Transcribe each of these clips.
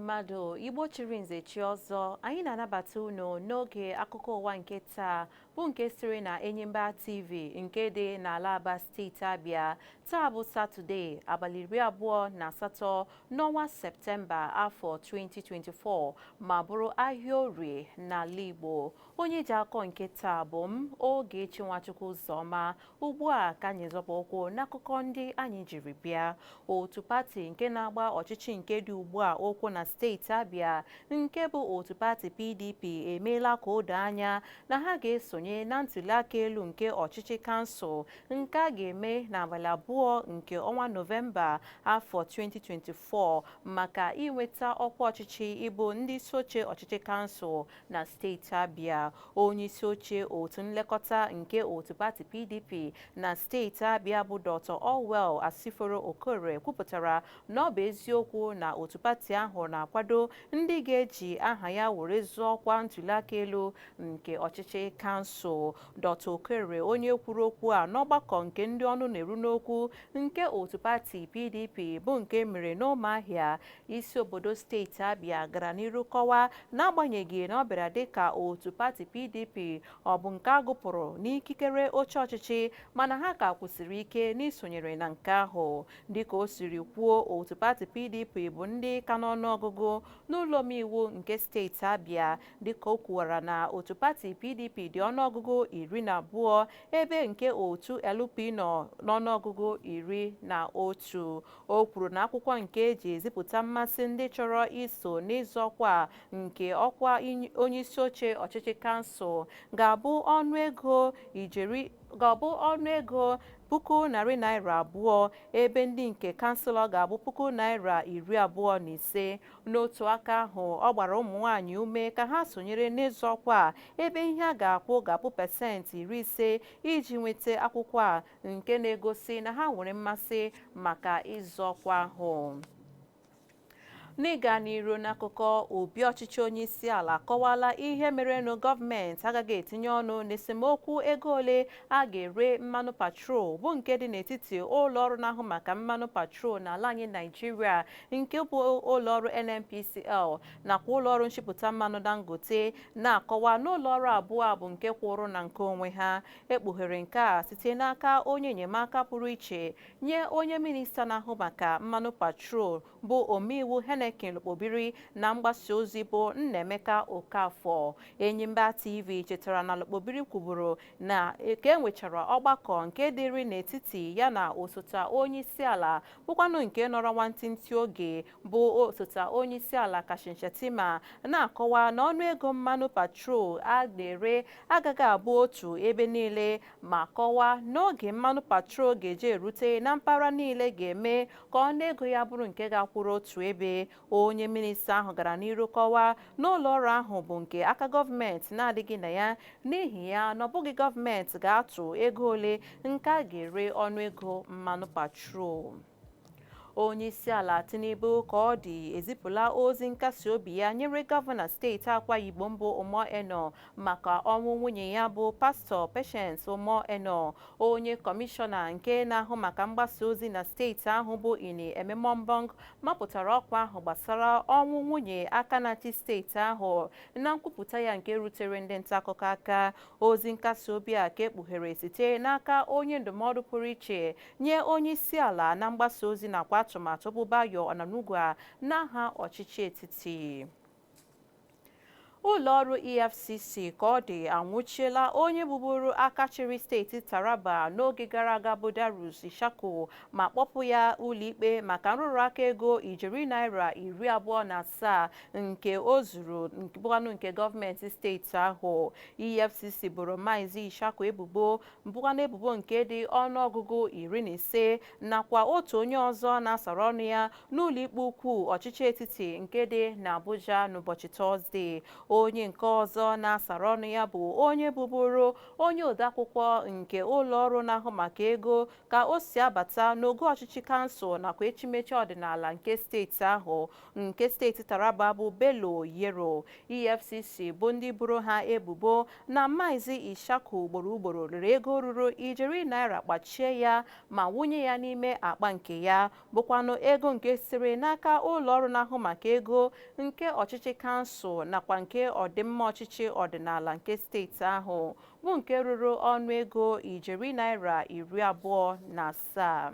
Mmadụ Igbo chiri nze chi ọzọ, anyị na-anabata unu n'oge akụkọ ụwa nke taa, bụ nke siri na Enyimba TV nke dị n'ala Aba, steeti Abịa. Taa bụ Satọde, abalị 28 n'ọnwa Septemba, afọ 2024, ma bụrụ ahịa Orie n'ala Igbo. Onye ji akọ nke taa bụ m, Ogechi Nwachukwu Ụzọma. Ugbu a ka anyị zọpụ ụkwụ n'akụkọ ndị anyị jiri bịa. Otu pati nke na-agba ọchịchị nke dị ugbu a ụkwụ na steeti Abịa, nke bụ otu pati PDP, emeela ka o doo anya na ha ga-esonye na ntuliaka elu nke ọchịchị kansụl nke a ga-eme n'abalị 2 nke ọnwa Nọvemba, afọ 2024, maka inweta ọkwa ọchịchị ịbụ ndị isi oche ọchịchị kansụl na steeti Abịa. Onye isi oche otu nlekọta nke otu pati PDP na steeti Abịa bụ Dr. Allwell Asiforo Okore kwupụtara na ọ bụ eziokwu na otu pati ahụ na-akwado ndị ga-eji aha ya were zụọ ọkwa ntuliaka elu nke ọchịchị kansụl. Dr. Okere, onye kwuru okwu a n'ọgbakọ nke ndị ọnụ na-eru n'okwu nke otu pati PDP bụ nke mere n'Ụmụahịa, isi obodo steeti Abịa, gara n'iru kọwaa n'agbanyeghị na ọ bịara dịka otu pati PDP ọ bụ nke a gụpụrụ n'ikikere oche ọchịchị, mana ha ka kwụsịrị ike n'isonyere na nke ahụ. Dịka o siri kwuo, otu pati PDP bụ ndị ka n'ọnụọgụgụ n'ụlọ omeiwu nke steeti Abịa, dịka o kwuwara na otu pati PDP dị ọnụọgụgụ 12, ebe nke otu LP nọ n'ọnụọgụgụ 11. O kwuru na akwụkwọ nke eji ezipụta mmasị ndị chọrọ iso n'ịzọ ọkwa nke ọkwa onyeisi oche ọchịchị kansụl ga-abụ ọnụego ijeri ga-abụ ọnụego ₦200,000, ebe ndị nke kanselọ ga-abụ ₦25,000. N'otu aka ahụ, ọ gbara ụmụ nwaanyị ume ka ha sonyere n'ịzọ ọkwa, ebe ihe a ga-akwụ ga-abụ 50% iji nweta akwụkwọ a nke na-egosi na ha nwere mmasị maka ịzọ ọkwa ahụ. N'ịga n'iru n'akụkọ, obi ọchịchị onye isi ala akọwala ihe merenụ gọọmenti agaghị etinye ọnụ n'esemokwu ego ole a ga-ere mmanụ patrol, bụ nke dị n'etiti ụlọ ọrụ na-ahụ maka mmanụ patrol n'ala anyị Naijiria, nke bụ ụlọọrụ NNPCL, nakwa ụlọọrụ nchịpụta mmanụ Dangote, na-akọwa n'ụlọ ọrụ abụọ a bụ nke kwụrụ na nke onwe ha. Ekpughere nke a site n'aka onye enyemaka pụrụ iche nye onye minista na-ahụ maka mmanụ patrol, bụ omeiwu Heineken Lokpobiri, na mgbasa ozi bụ Nnaemeka Okafor. Enyimba TV chetara na Lokpobiri kwuburu na ka e nwechara ọgbakọ nke dịrị n'etiti ya na osote onye isi ala, bụkwanụ nke nọrọ nwantịntị oge, bụ osote onye isi ala Kashim Shettima, na-akọwa na ọnụego mmanụ patrol a na-ere agaghị abụ otu ebe niile, ma kọwaa n'oge mmanụ patrol ga-eji erute na mpaghara niile ga-eme ka ọnụego ya bụrụ nke ga-akwụrụ otu ebe. Onye minista ahụ gara n'iru kọwaa na ụlọ ọrụ ahụ bụ nke aka gọọmenti na-adịghị na ya, n'ihi ya na ọ bụghị gọọmenti ga-atụ ego ole nke a ga-ere ọnụego mmanụ patrol. Onye isi ala Tinubu ka ọ dị ezipụla ozi nkasi obi ya nyere gọvanọ steeti Akwa Ibom bụ Umo Eno maka ọnwụ nwunye ya bụ Pastọ Patience Umo Eno. Onye kọmishọna nke na-ahụ maka mgbasa ozi na steeti ahụ bụ Ini Ememobong mapụtara ọkwa ahụ gbasara ọnwụ nwunye aka na-achị steeti ahụ na nkwupụta ya nke rutere ndị nta akụkọ aka. Ozi nkasi obi a ka ekpughere site n'aka onye ndụmọdụ pụrụ iche nye onye isi ala na mgbasa ozi nakwa atụmatụ bụ Bayo Onanuga n'aha ọchịchị etiti. Ụlọ ọrụ EFCC ka ọ dị anwụchiela onye bụburu aka chịrị steeti Taraba n'oge gara aga bụ Darius Ishaku, ma kpọpụ ya ụlọikpe maka nrụrụ aka ego ijeri naira 27 nke o zuru, bụkwanụ nke gọọmenti steeti ahụ. EFCC boro Maazị Ishaku ebubo, bụkwanụ ebubo nke dị ọnụọgụgụ 15, nakwa otu onye ọzọ na-asara ọnụ ya n'ụlọikpe ukwu ọchịchị etiti nke dị n'Abuja n'ụbọchị Tọzdee. Onye nke ọzọ na-asara ọnụ ya bụ onye bụbụrụ onye odeakwụkwọ nke ụlọ ọrụ na-ahụ maka ego ka o si abata n'ogo ọchịchị kansụl nakwa echimechi ọdịnala nke steeti ahụ nke steeti Taraba bụ Bello Yero. EFCC bụ ndị boro ha ebubo na Maazị Ishaku ugboro ugboro rere ego ruru ijeri naira kpachie ya ma wụnye ya n'ime akpa nke ya, bụkwanụ ego nke sitere n'aka ụlọ ọrụ na-ahụ maka ego nke ọchịchị kansụl nakwa nke ọdịmma ọchịchị ọdịnala nke steeti ahụ, bụ nke ruru ọnụego ijeri naira 27.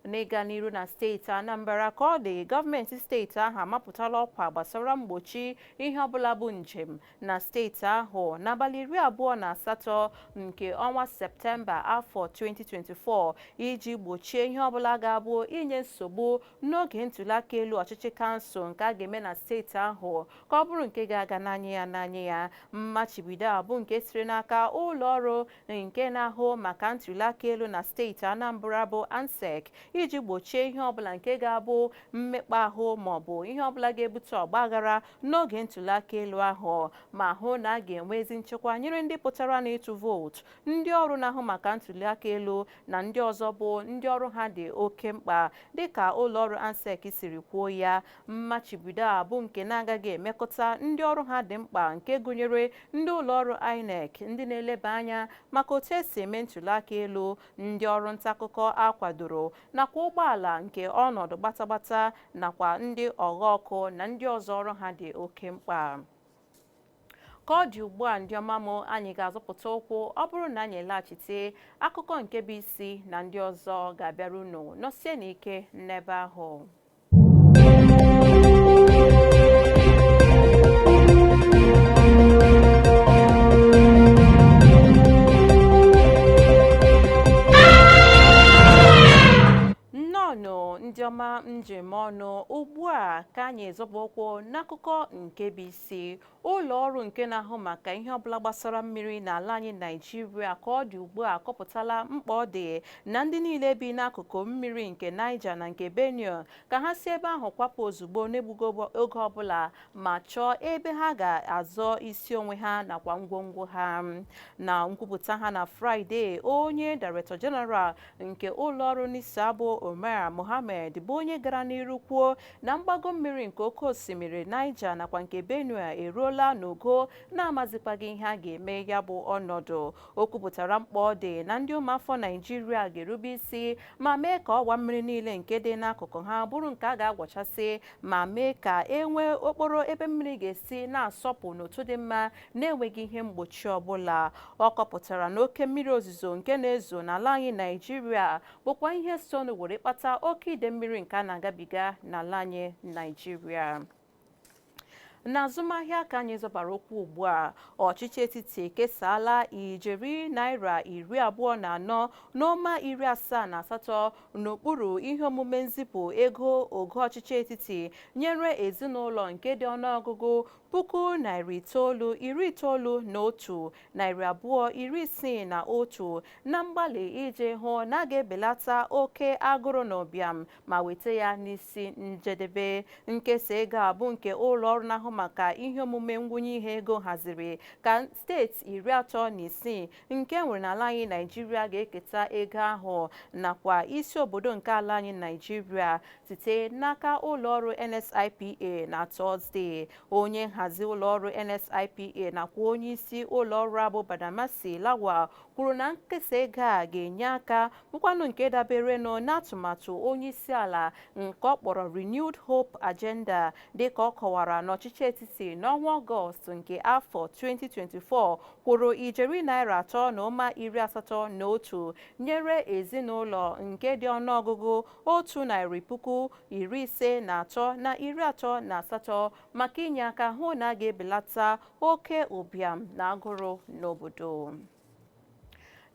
N'ịga n'iru na steeti Anambra ka ọ dị, gọọmenti steeti ahụ amapụtala ọkwa gbasara mgbochi ihe ọbụla bụ njem na steeti ahụ n'abalị 28 nke ọnwa Septemba afọ 2024 iji gbochie ihe ọbụla ga-abụ inye nsogbu n'oge ntụliaka elu ọchịchị kansụl nke a ga-eme na steeti ahụ ka ọ bụrụ nke ga-aga n'anya ya n'anya ya. Mmachibido a bụ nke sitere n'aka ụlọ ọrụ nke na-ahụ maka ntụliaka elu na steeti Anambra bụ ANSEC iji gbochie ihe ọbụla nke ga-abụ mmekpa ahụ maọbụ ihe ọbụla ga-ebute ọgbaghara n'oge ntụliaka elu ahụ, ma hụ na a ga-enwe ezi nchekwa nyere ndị pụtara n'ịtụ vootu, ndị ọrụ na-ahụ maka ntụliaka elu na ndị ọzọ bụ ndị ọrụ ha dị oke mkpa dịka ụlọ ọrụ ANSEC siri kwuo ya. Mmachibido a bụ nke na-agaghị emekọta ndị ọrụ ha dị mkpa nke gụnyere ndị ụlọ ọrụ INEC, ndị na-eleba anya maka otu esi eme ntụliaka elu, ndị ọrụ ntaakụkọ akwadoro nakwa ụgbọala nke ọnọdụ gbatagbata nakwa ndị ọgha ọkụ na ndị ọzọ ọrụ ha dị oke mkpa. Ka ọ dị ugbu a, ndị ọma m, anyị ga-azọpụta ụkwụ. Ọ bụrụ na anyị laghachite, akụkọ nke bụ isi na ndị ọzọ ga-abịara unu. Nọsie n'ike n'ebe ahụ. Nnọọnụ ndị ọma njem ọnụ. Ugbu a ka anyị ezọba ụkwụ n'akụkọ nke bụ isi. Ụlọ ọrụ nke na-ahụ maka ihe ọbụla gbasara mmiri n'ala anyị Naijiria ka ọ dị ugbu a akọpụtala mkpa ọ dị na ndị niile bi n'akụkụ mmiri nke Niger na nke Benue ka ha si ebe ahụ kwapụ ozugbo n'egbughị oge ọbụla ma chọọ ebe ha ga-azọ isi onwe ha nakwa ngwongwo ha. Na nkwupụta ha na Fraịde, onye Director General nke ụlọ ọrụ NISA bụ Umar Mohammed bụ onye gara n'iru kwuo na mgbago mmiri nke oke osimiri Niger nakwa nke Benue eruola n'ogo na-amazikwaghị ihe a ga-eme ya bụ ọnọdụ. O kwupụtara mkpa ọ dị na ndị ụmụafọ Naijiria ga-erube isi ma mee ka ọwa mmiri niile nke dị n'akụkụ ha bụrụ nke a ga-agwachasị ma mee ka e nwee okporo ebe mmiri ga-esi na-asọpụ n'otu dị mma na-enweghị ihe mgbochi ọbụla. Ọ kọpụtara na oke mmiri ozuzo nke na-ezo n'ala anyị Naijiria bụkwa ihe so were kpata oke ide mmiri nke a na-agabiga n'ala anyị Naijiria. N'azụmahịa ka anyị zọbara okwu ugbu a, ọchịchị etiti ekesala ijeri naira 24 n'ọma 78 n'okpuru ihe omume nzipụ ego ogo ọchịchị etiti nyere ezinụlọ nke dị ọnụọgụgụ 991,261 na mgbalị iji hụ na a ga-ebelata oke agụrụ na ụbịam ma weta ya n'isi njedebe. Nkesa ego a bụ nke ụlọ ọrụ na-ahụ maka ihe omume ngwunye ihe ego haziri ka steeti 36 nke nwere n'ala anyị Naijiria ga-eketa ego ahụ nakwa isi obodo nke ala anyị Naijiria site n'aka ụlọ ọrụ NSIPA na Tọzdee. Onye nhazi ụlọ ọrụ NSIPA nakwa onye isi ụlọ ọrụ abụ Badamasi Lawal kwuru na nkesa ego a ga-enye aka bụkwanụ nke dabere nọ n'atụmatụ onye isi ala nke ọ kpọrọ Renewed Hope Agenda, dịka ọ kọwara n'ọchịchị etiti n'ọnwa Ọgọst nke afọ 2024 kwụrụ ijeri naira 3.81 nyere ezinụlọ nke dị ọnụọgụgụ 153,038 maka inye aka hụ na a ga-ebelata oke ụbịam na agụrụ n'obodo.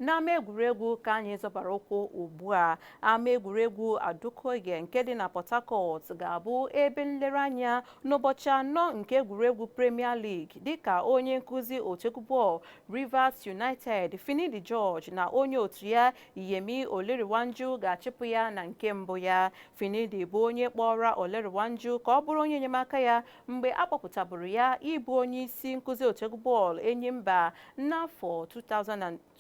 N'ama egwuregwu ka anyị zọbara ụkwụ ugbu a. Ama egwuregwu Adukoye nke dị na Port Harcourt ga-abụ ebe nlereanya n'ụbọchị 4 nke egwuregwu Premier League, dịka onye nkụzi otu egwu bọọlụ Rivers United Finidi George na onye otu ya Yemi Oleriwanju ga-achịpụ ya na nke mbụ ya. Finidi bụ onye kpọrọ Oleriwanju ka ọ bụrụ onye enyemaka ya mgbe a kpọpụtaburu ya ịbụ onye isi nkụzi otu egwu bọọlụ Enyimba n'afọ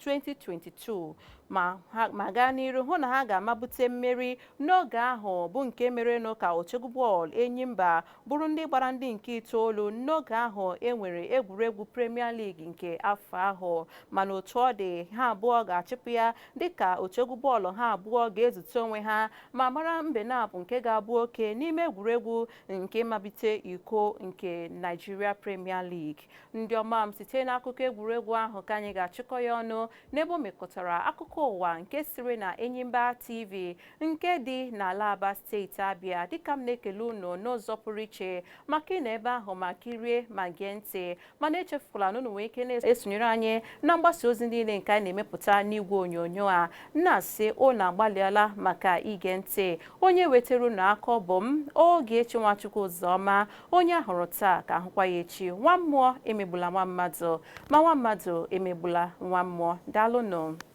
2022, ma gaa n'iru hụ na ha ga-amabute mmeri n'oge ahụ, bụ nke merenụ ka otu egwu bọọlụ Enyimba bụrụ ndị gbara ndị nke itoolu n'oge ahụ e nwere egwuregwu Premier League nke afọ ahụ. Mana otu ọ dị, ha abụọ ga-achịpụ ya dịka otu egwu bọọlụ ha abụọ ga-ezute onwe ha ma mara mbenabụ nke ga-abụ oke n'ime egwuregwu nke mabite iko nke Nigeria Premier League. Ndị ọma m, site n'akụkọ egwuregwu ahụ ka anyị ga-achịkọ ya ọnụ n'ebe o mekọtara akụkọ ụwa nke siri na Enyimba TV nke dị n'ala Aba, steeti Abịa. Dịka m na-ekele unu n'ụzọ pụrụ iche maka ị nọ ebe ahụ ma kirie ma gee ntị, mana echefukwala na unu nwee ike na-esonyere anyị na mgbasa ozi niile nke anyị na-emepụta n'igwe onyonyo a. Na-asị unu agbalịala maka ige ntị. Onye wetara unu aka bụ m, Ogechi Nwachukwu Ụzọma. Onye ahụrụ taa ka ahụkwa ya echi. Nwa mmụọ emegbula nwa mmadụ, ma nwa mmadụ emegbula nwa mmụọ. Daalụnụ.